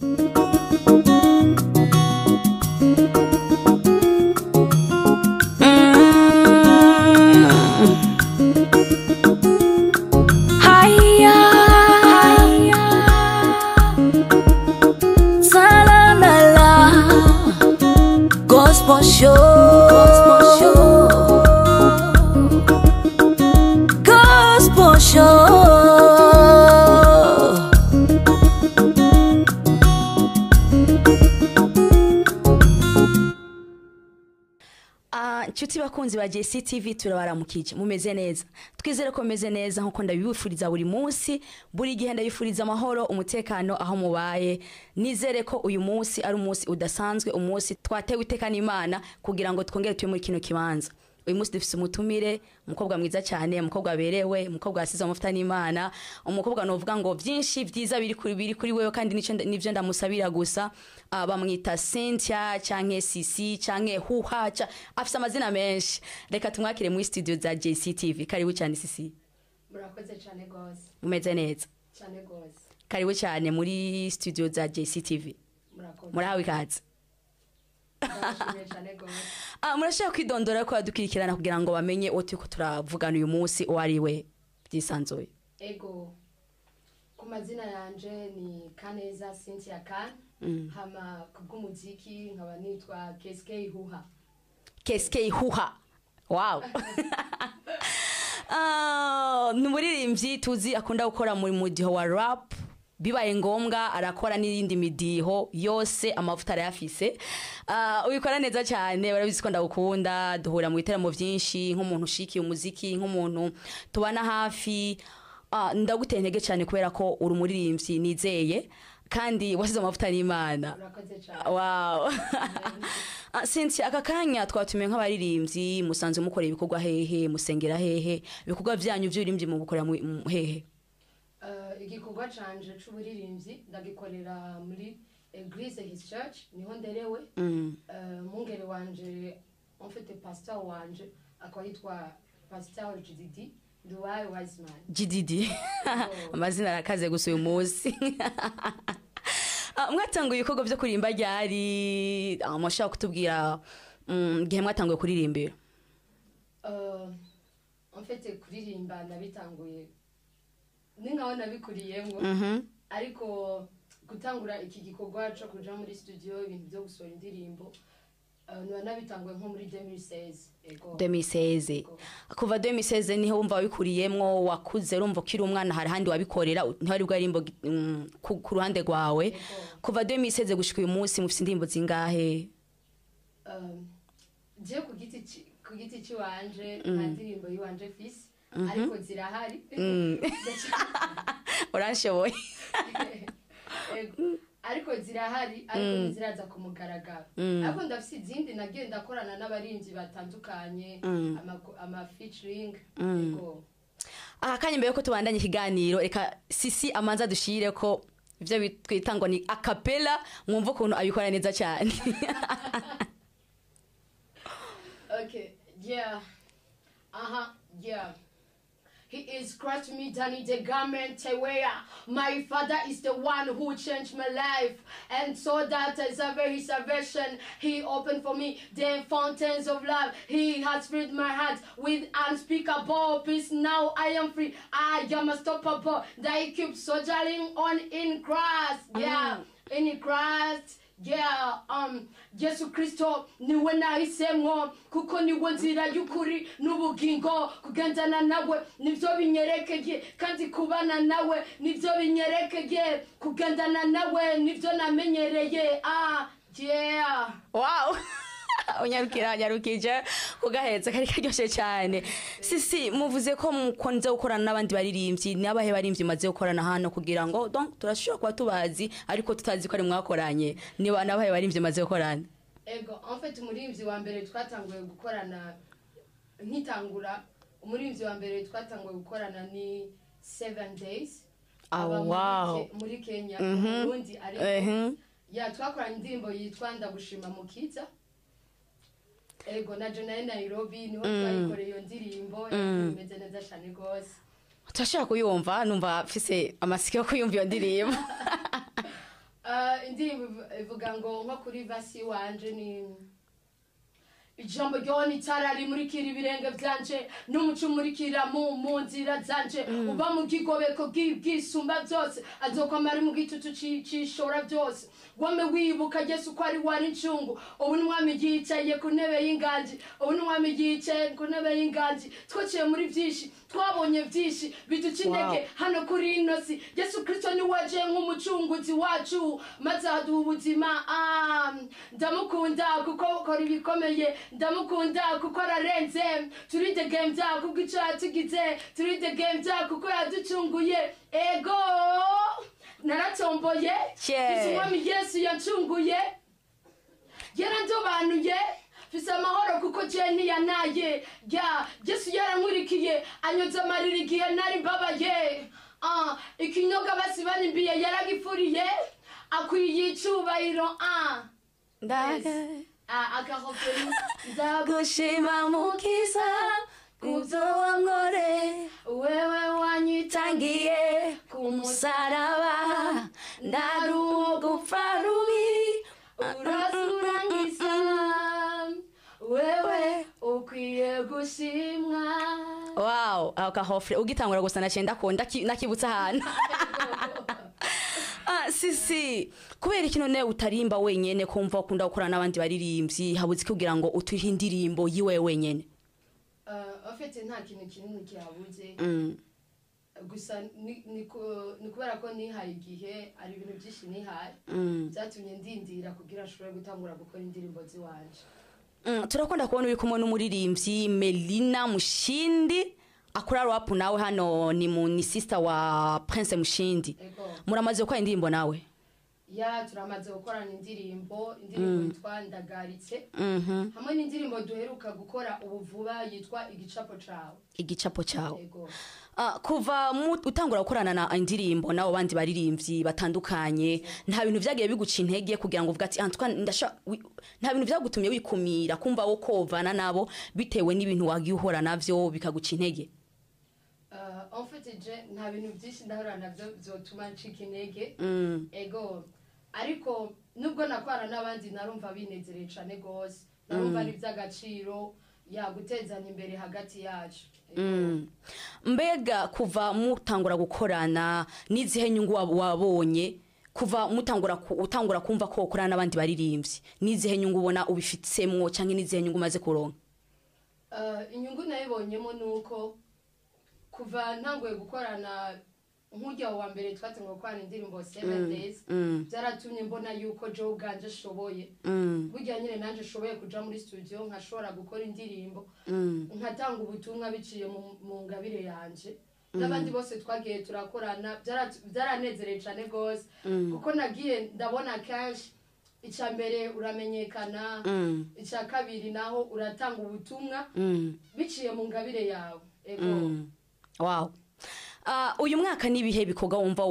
Haya, la Gospel Show, Gospel Show, Gospel Show. Nshuti bakunzi ba JCTV, turabaramukije. Mumeze neza? Twizere ko meze neza nkuko ndabibifuriza buri munsi, buri gihe ndabifuriza amahoro, umutekano aho mubaye. Nizere ko uyu munsi ari umunsi udasanzwe, umunsi twatewe iteka n'Imana kugira ngo twongere tube muri kino kibanza. Uyu munsi dufise umutumire, umukobwa mwiza cyane, umukobwa aberewe, umukobwa wasize amavuta n'Imana, umukobwa novuga ngo byinshi byiza biri kuri wewe, kandi nico nivyo ndamusabira gusa. Bamwita Cynthia canke Sisi canke Huha, afise amazina menshi. Reka tumwakire muri studio za JCTV. Karibu cyane, Sisi. Murakoze cyane rwose. Mumeze neza? Cyane rwose. Karibu cyane muri studio za JCTV. Murakoze. Murahawe ikaze. Ndabashimiye cyane rwose. Murashaka kwidondora ko badukurikirana kugira ngo bamenye uwo turiko turavugana uyu munsi uwo ari we byisanzuye? Ego, ku mazina yanje ni Kaneza Cynthia Kan. Hama kubw'umuziki nkaba nitwa KSK Huha. KSK Huha, wow. Ni umuririmbyi tuzi akunda gukora mu mudiho wa rap, bibaye ngombwa arakora n'iyindi midiho yose, amavuta arayafise. Ubikora neza cyane, barabizi ko ndagukunda, duhura mu biteramo byinshi nk'umuntu ushikiye umuziki, nk'umuntu tubana hafi. Ndaguteye intege cyane kubera ko uri umuririmbyi nizeye kandi wasize amavuta n'Imana. Urakoze cyane. Wow. Cynthia, aka kanya twatumiye nk'abaririmbyi, musanzwe mukora ibikorwa hehe, musengera hehe, ibikorwa byanyu by'uririmbyi mu gukorera hehe? Igikorwa canje c'uburirimbyi ndagikorera muri Eglise His Church, niho nderewe. Mungere wanje, en fait pasteur wanje akaba yitwa Pasteur GDD Duwaye Wiseman. GDD, amazina arakaze gusa uyu munsi. Mwatanguye ibikorwa byo kuririmba ryari? Mushobora kutubwira igihe mwatanguye kuririmbira? En fait kuririmba nabitanguye ni nkaho nabikuriyemo, ariko gutangura iki gikorwa co kuja muri studio, ibintu byo gusohora indirimbo, niba nabitanguye nko muri 2016, ego. 2016? Ego. Kuva 2016 niho wumva wabikuriyemwo, wakuze urumva ukiri umwana hari ahandi wabikorera, ntihari bwo arimbo ku ruhande rwawe? Ego. Kuva 2016 gushika uyu munsi mufise indirimbo zingahe? Je ku giti ciwanje nta ndirimbo yiwanje fise, ariko zirahari. Uranshoboye. Ego. Ariko zirahari, ariko ntiziraza ku mugaragaro, ariko ndafise izindi nagiye ndakorana n'abarinzi batandukanye, ama featuring, ego. Aha kanya mbere yuko tubandanya ikiganiro, reka Sisi amanza dushire ko ivyo twita ngo ni acapella, mwumva ukuntu abikora neza cyane. Okay, yeah. Yeah. He is Christ me, Danny the garment I wear. My father is the one who changed my life. And so that I serve his salvation. He opened for me the fountains of love. He has filled my heart with unspeakable peace. Now I am free. I am unstoppable. They keep soldiering on in Christ. Yeah, in Christ. Yeah, Yesu Kristo niwe nahisemwo kuko niwe nzira y'ukuri n'ubugingo. Kugendana nawe nivyo binyerekeye, kandi kubana nawe nivyo binyerekeye, kugendana nawe nivyo namenyereye. Ah, yeah. Wow, unyarukira nyarukije kugaheza, kari karyoshe cyane. Sisi, muvuze ko mukunze gukorana n'abandi baririmbyi, n'abahe baririmbyi maze gukorana hano, kugira ngo donc turashobora kuba tubazi ariko tutazi ko ari mwakoranye, niba n'abahe baririmbyi maze gukorana? Ego, en fait umuririmbyi wa mbere twatanguye gukorana nkitangura, umuririmbyi wa mbere twatanguye gukorana ni Seven Days. Aba muri Kenya, mu Burundi, ariko ya twakoranye indirimbo yitwa "Ndagushima Mukiza". Ego, na je nayo Nairobi niho twayikoreye iyo ndirimbo, imeze neza cyane rwose. Turashobora kuyumva? Numva mfise amasiko yo kuyumva iyo ndirimbo. Indirimbo ivuga ngo, nko kuri verse wanje ni: "Ijambo ryawe ni itara rimurikira ibirenge byanje, n'umuco umurikira mu nzira zanje. Uba mu bwigobeko bw'isumba byose azokwama ari mu gitutu c'ishora byose. Wame wibuka Yesu ko ari wari incungu. Ubu ni umwami yicaye ku ntebe y'inganji, ubu ni umwami yicaye ku ntebe y'inganji. Twaciye muri byinshi, twabonye byinshi biduca intege hano kuri ino si. Yesu Kristo ni waje nk'umucunguzi wacu maze aduha ubuzima. Ndamukunda kuko ukora ibikomeye, ndamukunda kuko ararenze. Turidegembya kubwo icyo yatugize, turidegembya kuko yaducunguye. Ego, naratomboye." "Mfise umwami Yesu yancunguye, yarandobanuye, mfise amahoro kuko je ntiyanaye. Ya Yesu yarankurikiye, anyoza amarira igihe nari mbabaye. Ikinyoga basi banimbiye yaragifuriye. Akwiye icubahiro." Ndaga Akaroferi. Gushima Mukiza kubyo wankore, wewe wanyitangiye tangiye ku musaraba, ndarugupfa rubi, urasurangiza. Wewe ukwiye gushimwa. Wow, ako kahofre ugitangura gusa naciye ndakunda, nakibutse ahantu. Sisi, kubera iki none utarimba wenyene, kumva ukunda gukorana n'abandi baririmbyi? Habuze iki kugira ngo utuhe indirimbo yiwe wenyene? En fait, nta kintu kinini kihabuze. Gusa ni kubera ko nihaye igihe, ari ibintu byinshi nihaye byatumye ndindira kugira nshobore gutangura gukora indirimbo ziwanje. Turakunda kubona uri kumwe n'umuririmbyi Melina Mushindi akora rap nawe hano, ni mu ni sister wa Prince Mushindi. Ego. Muramaze gukora indirimbo nawe? Ya, turamaze gukorana indirimbo yitwa "Ndagaritse", hamwe n'indirimbo duheruka gukora ubu vuba yitwa "Igicapo Cawe". "Igicapo Cyawe". Ego. Kuva utangura gukorana na indirimbo nabo bandi baririmbyi batandukanye, nta bintu vyagiye biguca intege kugira ngo uvuge ati "Antoine, nta bintu vyagutumye wikumira kumva wo kovana nabo bitewe n'ibintu wagiye uhora navyo bikaguca intege? En fait, je nta bintu byinshi ndahura navyo vyotuma ncika intege. Ego, ariko nubwo nakorana n'abandi narumva binezereye cane gose, narumva ari ivy'agaciro ya gutezanya imbere hagati yacu. Ego. Mbega kuva mutangura gukorana, n'izihe nyungu wabonye kuva mutangura utangura kumva ko ukorana n'abandi baririmbyi? N'izihe nyungu ubona ubifitsemwo, canke n'izihe nyungu umaze kuronka? Inyungu nayibonyemo ni uko kuva ntanguye gukorana, nk'ujya wa mbere twatanguye gukorana indirimbo "7 Days", byaratumye mbona yuko jewe ubwanje ashoboye. Burya nyine nanjye nshoboye kuja muri studio, nkashobora gukora indirimbo, nkatanga ubutumwa biciye mu ngabire yanje. N'abandi bose twagiye turakorana byaranezereye cyane rwose, kuko nagiye ndabona kenshi, icya mbere uramenyekana, icya kabiri naho uratanga ubutumwa biciye mu ngabire yawe. Ego. Wow. Uyu mwaka n'ibihe bikorwa wumva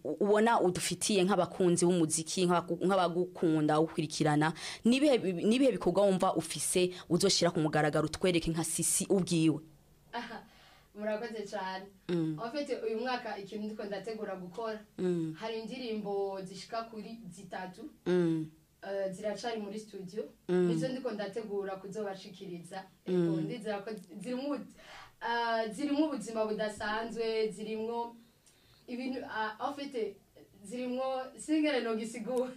ubona udufitiye nk'abakunzi b'umuziki, nk'abagukunda ukurikirana? N'ibihe bikorwa wumva ufise uzoshira ku mugaragaro, utwereke nka Sisi ubwiwe? Aha, murakoze cyane. En fait, uyu mwaka ikintu ndiko ndategura gukora, hari indirimbo zishika kuri zitatu, ziracari muri studio, nizo ndiko ndategura kuzobashikiriza. Ego, ndizera ko zirimwo ubuzima budasanzwe, zirimwo ibintu, en fait zirimwo, singene nogisigura.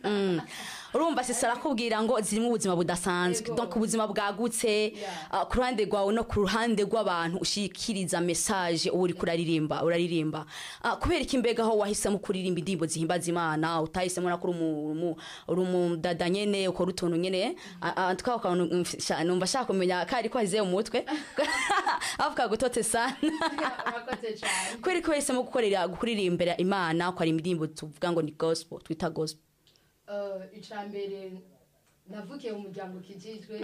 Urumva Sisi arakubwira ngo zirimo ubuzima budasanzwe. Ego. Donc ubuzima bwagutse. Ku ruhande rwawe no ku ruhande rw'abantu ushikiriza message uba uriko uraririmba. Kubera iki mbega aho wahisemo kuririmba indirimbo zihimbaza Imana, utahisemo nako uri umudada nyene ukora utuntu nyene? Tukaba numva ashaka kumenya kari ko ahize mu mutwe avuga gutote sana. Urakoze cyane. Kubera ko wahisemo gukorera kuririmbira Imana, ukora indirimbo tuvuga ngo ni gospel, twita gospel? Ica mbere, navukiye mu muryango ukijijwe.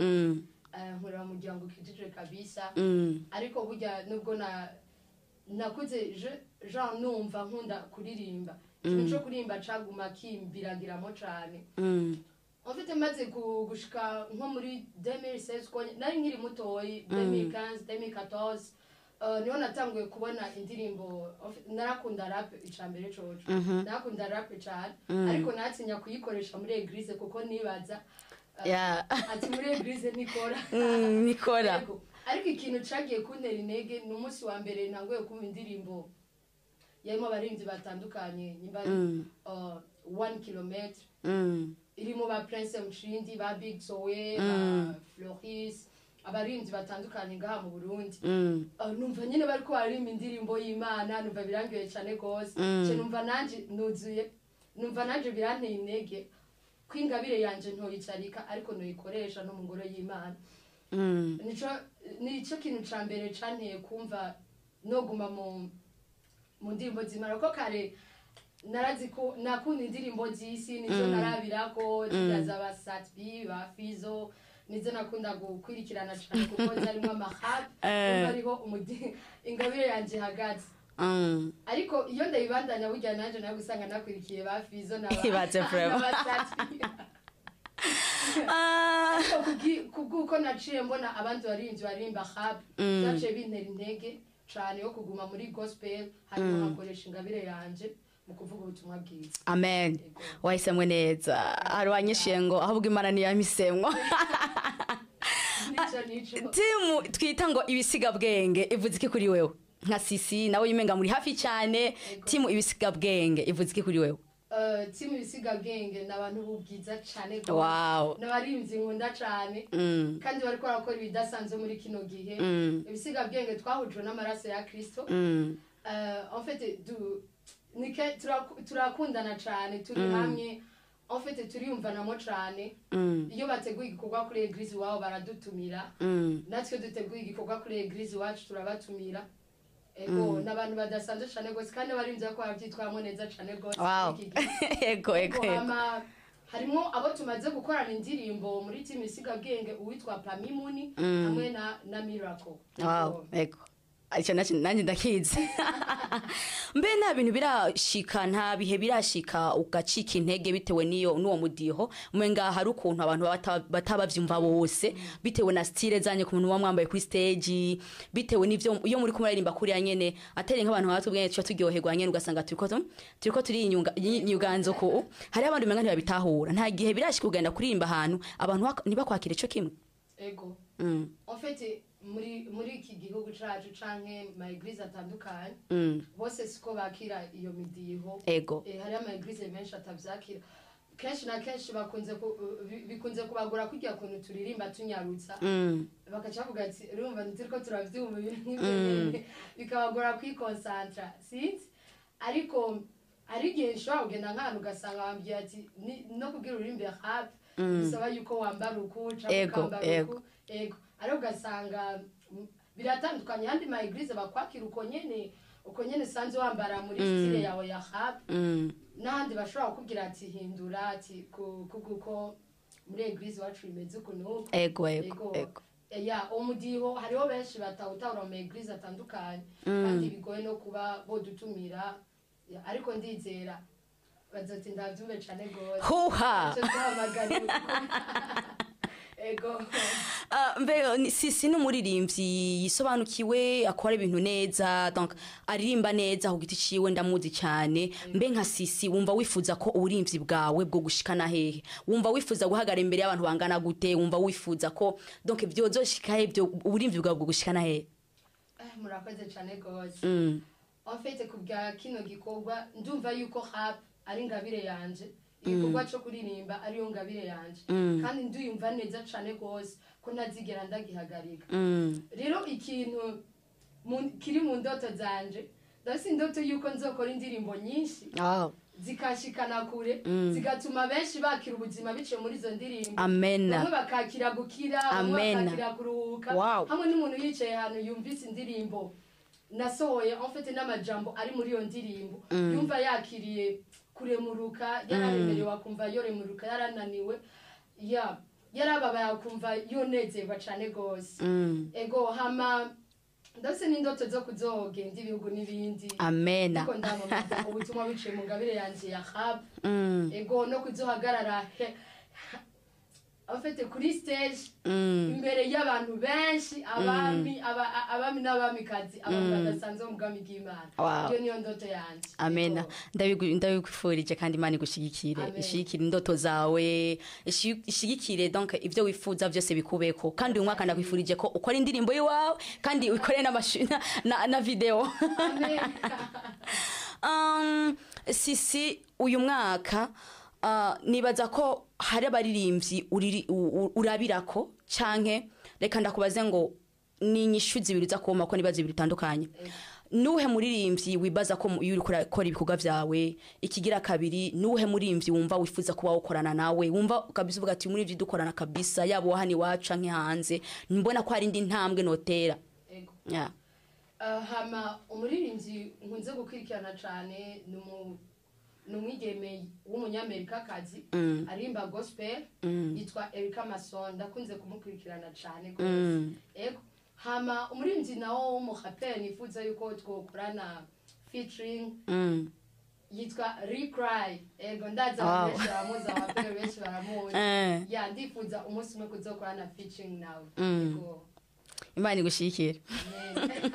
Nkurira mu muryango ukijijwe kabisa. Ariko burya nubwo na nakuze genre numva nkunda kuririmba, ikintu co kuririmba caguma kimbiragiramo cane. En fait, maze gushika nko muri 2016, ko nari nkiri mutoyi, 2015, 2014. Niho natanguye kubona indirimbo. Narakunda rap icambere coco, narakunda rap cyane, ariko natinya kuyikoresha muri église kuko nibaza ati muri église nikora. Nikora. Yego. Ariko ikintu cagiye kuntera intege ni umunsi wa mbere ntanguye kumva indirimbo yarimo abaririmbyi batandukanye, nimba ari One Kilometre, irimo ba Prince Mshindi, ba Big Zoe, ba Floris, abaririmbyi batandukanye ngaha mu Burundi. Numva nyine bariko baririmba indirimbo y'Imana, numva birangiye cyane gose. Ce numva nanje nuzuye, numva nanje biranteye intege ko ingabire yanje ntoyicarika, ariko noyikoresha no mu ngoro y'Imana. Nico kintu ca mbere canteye kumva noguma mu ndirimbo z'Imana, kuko kare narazi ko nakunda indirimbo z'isi, nizo narabirako, zirya za Sat-B, ba Fizo, nizo nakunda gukwirikirana cane kuko zarimo amahap. Numva ariho ingabire yanje ihagaze. Ariko iyo ndayibandanya, burya nanje nawe usanga nakwirikiye ba Fizo na Ibaze vraiment. ba Sat-B. Ariko kubw'uko naciye mbona abandi baririmbyi baririmba rap, byaciye bintera intege cane yo kuguma muri gospel, hanyuma nkakoresha ingabire yanje mu kuvuga ubutumwa bwiza. Amen. Yego. Wahisemwe neza. Hari wanyishuye ngo ahubwo Imana niyo yamisemwo. Nico. Timu twita ngo Ibisigabwenge ivuze iki kuri wewe nka Sisi? Nawe yimenga muri hafi cyane. Timu Ibisigabwenge ivuze iki kuri wewe? Timu Ibisigabwenge ni abantu b'ubwiza cane gose. N'abaririmbyi nkunda cane, kandi bariko barakora ibidasanzwe muri kino gihe. Ibisigabwenge twahujwe n'amaraso ya Kristo. En fait turakundana cane, turi hamwe, en fait turiyumvanamo cane. Iyo bateguye igikorwa kuri église iwabo baradutumira, natwe duteguye igikorwa kuri église iwacu turabatumira. Ego, n'abantu badasanzwe cane gose, kandi abarinzi ko baravyitwaramo neza cane gose muri iki gihe. Ego ego ego Hama harimo abo tumaze gukorana indirimbo muri timu Isigabwenge, uwitwa Pamimuni hamwe na Miracle. Wow, ego, icyo nanjye ndakizi. Mbe nta bintu birashika, nta bihe birashika ugacika intege bitewe n'iyo n'uwo mudiho? Mwenga hari ukuntu abantu baba batabavyumva bose, bitewe na style zanyu, ku muntu muba mwambaye kuri stage, bitewe n'ivyo iyo muri kumwe muraririmba kuriya nyene, atari nk'abantu batubwiye tuca turyoherwa nyene, ugasanga turiko turinyunga nyuganzo ku hari abandi umenga ntibabitahura. Nta gihe birashika ugenda kuririmba ahantu abantu ntibakwakire ico kimwe? Ego. En fait muri iki gihugu cacu canke ma église atandukanye, bose siko bakira iyo midiho. Hariho ama église menshi atavyakira. Kenshi na kenshi bakunze bikunze kubagora kurya kuntu turirimba tunyarutsa, bakaca bavuga ati urumva ntituriko turavyumva, ibintu nk'ivyo nyene bikabagora kwikonsantra, sinzi. Ariko hari igihe nshobora kugenda nk'ahantu ugasanga bambwiye ati no kubwira uririmbe rap bisaba yuko wambara uku canke ukambara uku. Ego, ariko ugasanga biratandukanye. Andi ma église bakwakira uko nyene sanze wambara muri style yawe ya rap, n'ahandi bashobora kukubwira ati hindura, ati kuko muri église iwacu bimeze uku n'uku. Ego ego Ego. Ego. Ya umudiho hariho benshi batawutahura mu église atandukanye, kandi bigoye no kuba bodutumira. Ya, ariko ndizera bazoti ndavyumve cane gose. Huha. Ico duhamagariwe. Ego. Ah, mbe Sisi n'umuririmbyi yisobanukiwe, akora ibintu neza, donc aririmba neza ku giti ciwe, ndamuzi cyane. Mbe nka Sisi, wumva wifuza ko uburimvyi bwawe bwo gushikana hehe? Wumva wifuza guhagarara imbere y'abantu bangana gute? Wumva wifuza ko donc vyozoshika he, byo uburimvyi bwawe bwo gushikana hehe? Murakoze cane gose. En fait kubwa kino gikorwa ndumva yuko rap ari ingabire yanje, igikorwa co kuririmba ariyo ngabire yanje, kandi nduyumva neza cane gose ko ntazigera ndagihagarika. Rero ikintu kiri mu ndoto zanje, ndafise indoto yuko nzokora indirimbo nyinshi zikashikana kure, zigatuma benshi bakira ubuzima biciye muri izo ndirimbo. Amen. Bamwe bakakira gukira, bamwe Amen. bakakira kuruhuka, hamwe n'umuntu yicaye ahantu yumvise indirimbo nasohoye, en fait n'amajambo ari muri iyo ndirimbo, yumva yakiriye kuremuruka, yararemerewe akumva yoremuruka, yarananiwe, ya yarababaye akumva yonezerwa cane gose. Ego, hama ndafise n'indoto zo kuzogenda ibihugu n'ibindi. Amen. Ariko ndamamaza ubutumwa biciye mu ngabire yanje ya rap. Ego, no kuzohagarara Afite kuri stage imbere y'abantu benshi, abami, abami n'abamikazi, abantu badasanzwe mu bwami bw'Imana. Iyo niyo ndoto yanjye. Amena. Ndabigufurije kandi Imana igushyigikire. Amen. Ishigikire indoto zawe, ishigikire donc ibyo wifuza byose bikubeko. Kandi uyu mwaka ndakwifurije ko ukora indirimbo y'iwawe kandi ukore na video. Amen. Sisi, uyu mwaka nibaza ko hari abaririmbyi urabirako, canke reka ndakubaze ngo ni inyishu zibiri uza kubona ko nibaza ibiri bitandukanye. Nuhe muririmbyi wibaza ko iyo uriko urakora ibikorwa vyawe? Ikigira kabiri, nuhe muririmbyi wumva wifuza kuba wokorana nawe, wumva kabisa uvuga ati umuririmbyi dukorana kabisa, yaba uwa hano iwacu canke hanze, mbona ko hari indi ntambwe notera? Ego. Yeah. Hama umuririmbyi nkunze gukurikirana cyane ni umwigeme w'umunyamerikakazi aririmba gospel, yitwa Erika Mason. Ndakunze kumukurikirana cyane rwose. Ego. Hama umuririmbyi nawo w'umuraperi nifuza yuko twokorana featuring yitwa Rick Ray. Ego, ndazi abantu benshi baramuzi, abaraperi benshi baramuzi. Ya, ndifuza umunsi umwe kuzokorana featuring nawe. Ego. Imana igushigikire. Amen.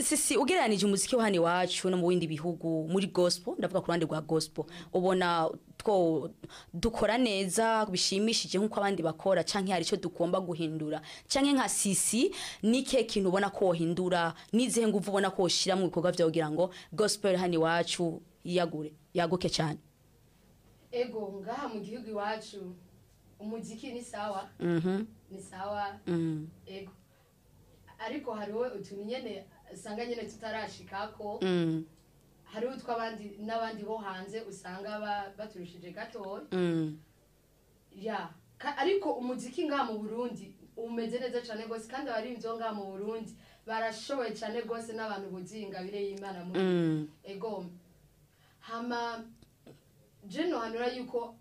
Sisi, ugereranije umuziki wa hano iwacu no mu bindi bihugu muri gospel, ndavuga ku ruhande rwa gospel, ubona two dukora neza bishimishije nk'uko abandi bakora, canke hari icyo tugomba guhindura? Canke nka Sisi, ni kihe kintu ubona ko wohindura, n'izihe nguvu ubona ko woshira mu bikorwa vyawe kugira ngo gospel hano iwacu yagure, yaguke cyane? Ego, ngaha mu gihugu iwacu umuziki ni sawa, ni sawa. Ego, ariko hariho utuntu nyene usanga nyene tutarashikako. Hariho utw'abandi n'abandi bo hanze usanga baturushije gatoya. Ya, ariko umuziki ngaha mu Burundi umeze neza cane gose, kandi abaririmbyi bo ngaha mu Burundi barashoboye cane gose, n'abantu buzuye ingabire y'Imana muri. Ego. Hama je nohanura yuko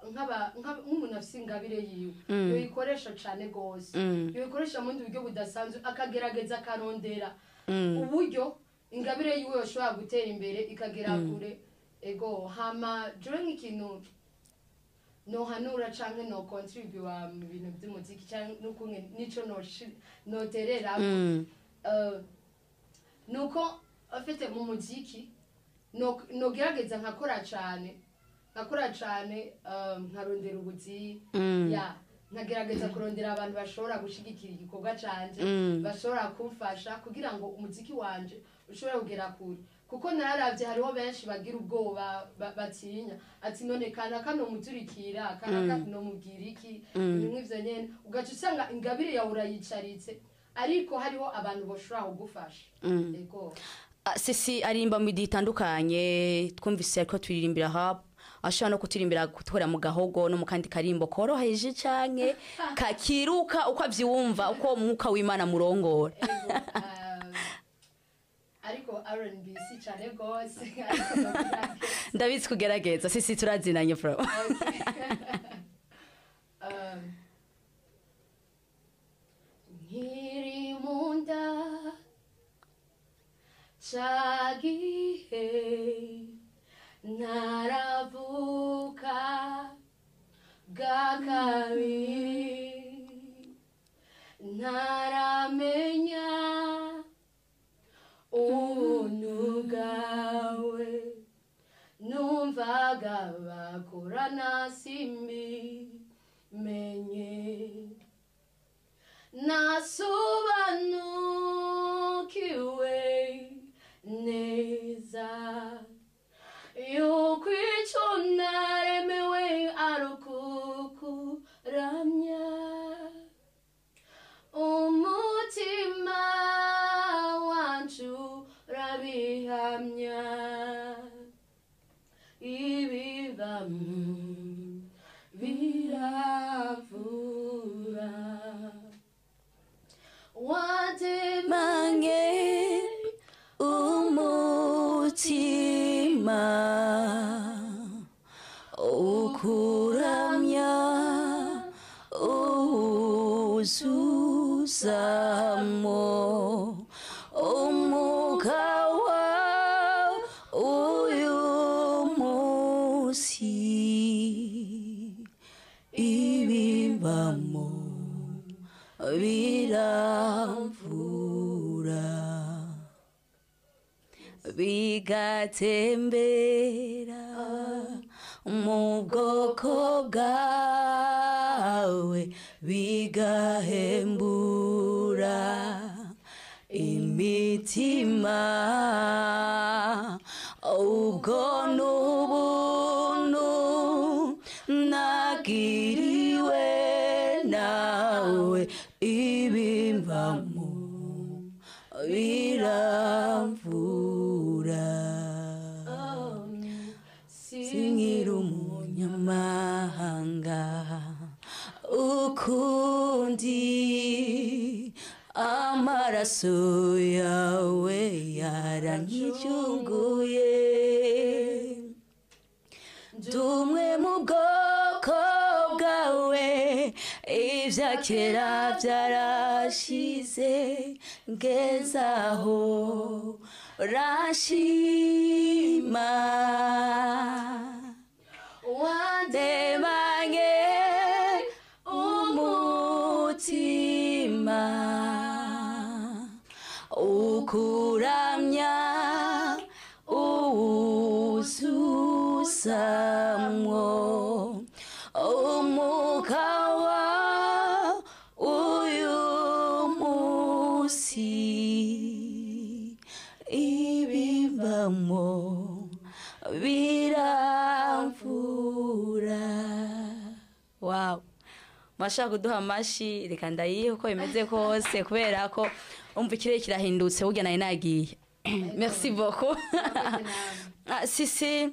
nk'umuntu afise ingabire yiwe yoyikoresha cane gose, yoyikoresha mu bundi buryo budasanzwe, akagerageza akarondera uburyo ingabire yiwe yoshobora gutera imbere ikagera kure. Ego. Hama jewe nk'ikintu nohanura canke no contribua mu bintu vy'umuziki canke n'ukunge nico noterera, nuko afite mu muziki nogerageza nkakora cane, nkakora cane, nkarondera ubuzi. Ya, nkagerageza kurondera abantu bashobora gushigikira igikorwa canje, bashobora kumfasha kugira ngo umuziki wanje ushobore kugera kure, kuko nararavye hariho benshi bagira ubwoba, batinya ati none kanaka nomuturikira, kanaka nomubwira iki, ibintu nk'ivyo nyene. Ugaca usanga ingabire yawe urayicaritse, ariko hariho abantu boshobora kugufasha. Ego. Ah, Sisi aririmba mu midi itandukanye. Twumvise ariko turirimbira rap, ashobora no kuturimbira gutora mu gahogo no mu kandi karimbo koroheje canke kakiruka, uko avyumva, uko umwuka w'Imana murongora. Ego, ariko R&B si cane gose, ariko ndagerageza. Ndabizi kugerageza. Sisi, turazinanye bro. Okay. Nkiri mu nda ca gihe ntaravuka bwa kabiri, ntaramenya ubuntu bwawe, numvaga bakorana simbi menye, nasobanukiwe neza yuko icyo naremewe ari ukukuramya. Umutima wacu urabihamya, ibivamo biravura Mange umutima ukuramya uzuzamo umwuka wa uyu munsi. Biramvura bigatembera mu bwoko bwawe, bigahembura imitima. Ubwo n'ubuntu nagiriwe nawe, ibimbamo biramvura. Sinkiri umunyamahanga ukundi, amaraso yawe yaranyicunguye. Dumwe mu bwoko bwawe, ibya kera byarashize, ngezaho rashima. Wandemanye umutima ukuramya uwususamwo, umuka wa uyu munsi, ibivamo biramvura. Wow, mwashaka kuduha amashi, reka ndayihe uko bimeze kose, kubera ko umva ikirere kirahindutse, burya nari nagiye. Merci beaucoup. Ah, Sisi,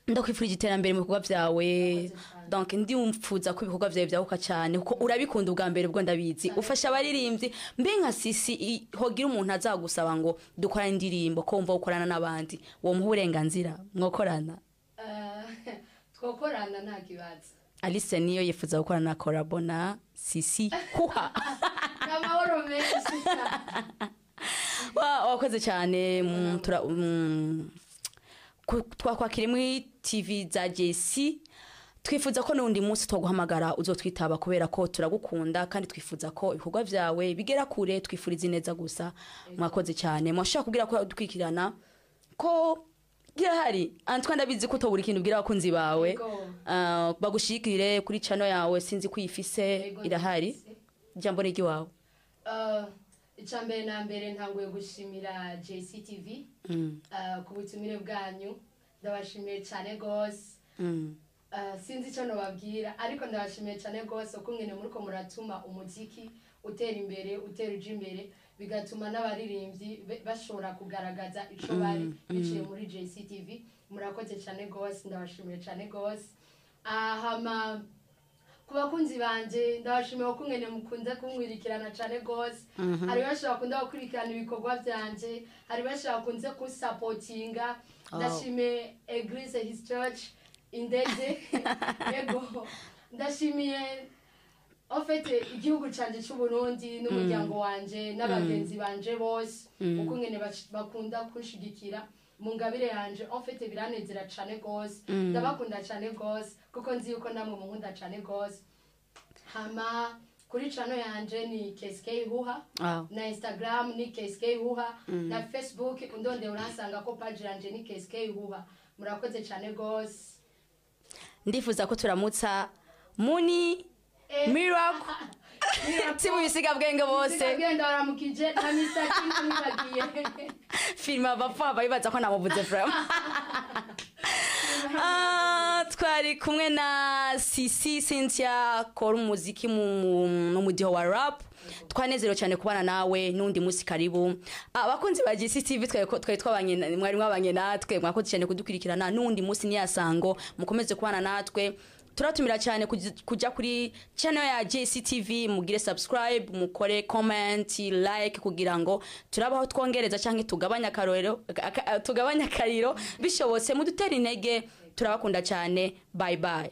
ndakwifurije iterambere mu bikorwa byawe. Donc ndimfuza ko ibikorwa byawe byaguka cyane, kuko urabikunda ubwa mbere, ubwo ndabizi ufasha abaririmbyi. Mbe nka Sisi, hogira umuntu azagusaba ngo dukorane indirimbo, ko wumva gukorana n'abandi, womuha uburenganzira mwokorana? Twokorana nta kibazo. Alice niyo yifuza gukorana na collabo na Sisi Huha. N'amahoro menshi. Wakoze cyane. Twakwakiriye muri TV za JC. Twifuza ko n'undi munsi twaguhamagara uzotwitaba, kubera ko turagukunda kandi twifuza ko ibikorwa byawe bigera kure. Twifuriza ineza gusa. Mwakoze cyane. Mwashaka kubwira ko dukurikirana ko kirahari. Antoine, ndabizi ko utobura ikintu ubwira abakunzi bawe. Yego. Ah, bagushigikire kuri channel yawe, sinzi ko uyifise. Yego, Irahari. ndayifise. Ijambo ni iry'iwawe. Icya mbere na mbere, ntanguye gushimira JCTV ku butumire bwanyu. Ndabashimiye cyane rwose. Sinzi icyo nobabwira, ariko ndabashimiye cyane rwose uko mwene muriko muratuma umuziki utera imbere, utera uja imbere, bigatuma n'abaririmbyi bashobora kugaragaza ico bari biciye muri JCTV. Murakoze cyane rwose, ndabashimiye cyane rwose. Hama ku bakunzi banje, ndabashimiye ko mwene mukunze kunkwirikirana cyane rwose. Hari benshi bakunda gukurikirana ibikorwa byanje, hari benshi bakunze kunsapotinga. Ndashimiye Eglise His Church Indege. Yego, ndashimiye en fait igihugu canje cy'u Burundi n'umuryango wanje n'abagenzi banje bose, uko ngene bakunda kunshigikira mu ngabire yanje. En fait biranezera cane gose. Ndabakunda cane gose, kuko nzi yuko namwe munkunda cane gose. Hama kuri channel yanje ni KSK Huha, na Instagram ni KSK Huha, na Facebook undonde uransanga ko page yanje ni KSK Huha. Murakoze cane gose. Ndifuza ko turamutsa Muni Miracle si mu bisigabwenge bose. Genda waramukije na Mr. King mwibagiye. Filime abapfa bayibaza ko namuvuze vraiment. Ah, twari kumwe na Sisi Cynthia, akora umuziki mu mudiho wa rap. Twanezerewe cyane kubana nawe, n'undi munsi karibu. Abakunzi ba GCTV, twari twabanye mwari mwabanye natwe, mwakoze cyane kudukurikirana. N'undi munsi niyasango mukomeze kubana natwe. Turatumira cyane kujya kuri channel ya JCTV, mugire subscribe, mukore comment, like, kugira ngo turabaho twongereza cyangwa tugabanya akarorero, tugabanya akariro bishobotse, mudutere intege. Turabakunda cyane. Bye bye.